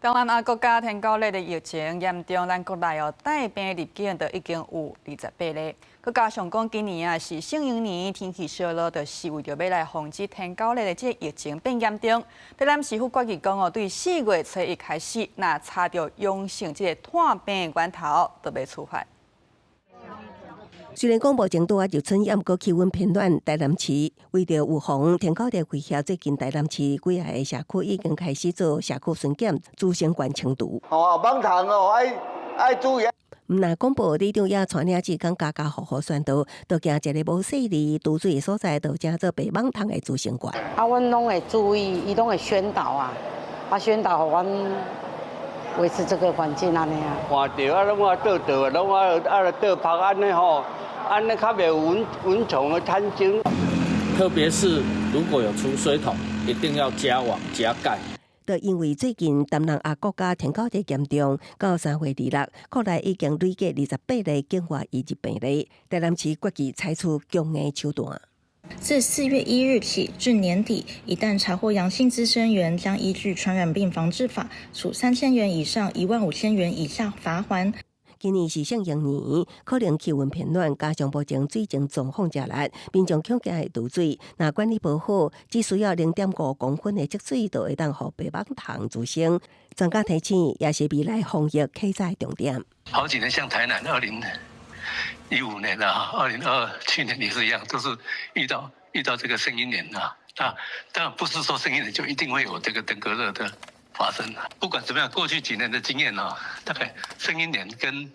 東南亞國家登革熱的疫情嚴重，咱國內哦帶病入境就已經有28例。閣加上講今年啊是聖嬰年，天氣燒熱，就是為著欲來防止登革熱的這個疫情變嚴重。台南市府決議講哦，對4月初一開始，若查著陽性這個傳病源頭，就欲處罰。雖然講目前拄仔入春，毋過氣溫偏暖，台南市為著預防登革熱威脅，最近台南市幾个社區已經開始做社區巡檢、孳生源清除。哦，蠓蟲哦，愛愛注意。毋但廣播里長也帶領志工家家戶戶宣導，都驚一個無細膩澗水的所在，就成做白蠓蟲的孳生源。啊，阮攏會注意，伊攏會宣導啊，啊宣導予阮維持這個環境按呢啊。看著啊，攏愛倒倒，攏愛愛倒曝按呢吼，按呢較袂有蚊蚊蟲的產生。特別是如果有儲水桶，一定要加網加蓋。就因為最近東南亞國家登革熱嚴重，到3月26，國內已經累計28例境外移入病例。台南市決議採取強硬手段。自4月1日起至年底，一旦查獲陽性孳生源，將依據《傳染病防治法》處3000元以上15,000元以下罰鍰。今年是聖嬰年，可能氣溫偏暖，加上目前水情狀況誠劣，民眾恐驚會澗水。若管理無好，只需要0.5公分的積水，就會當予白蠓蟲滋生。專家提醒，也是未來防疫較早的重點。好幾年，像台南2015年啊，2027年也是一樣，都是遇到這個聖嬰年啊。啊，當然不是說聖嬰年就一定會有這個登革熱的發生。不管怎麼樣，過去幾年的經驗啊，大概聖嬰年跟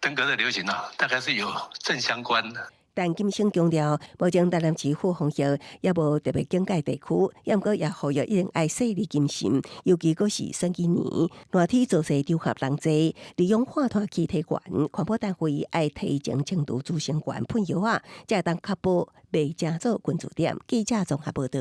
登革熱流行啊，大概是有正相關的。陳金生強調，目前台南市府防疫猶無特別警戒地區，毋過也呼籲一定愛細膩謹慎，尤其閣是選舉年，熱天造勢場合人濟，二氧化碳氣體懸，環保單位愛提前清除孳生源噴藥仔，才會當確保袂成做蚊蛀點。記者綜合報導。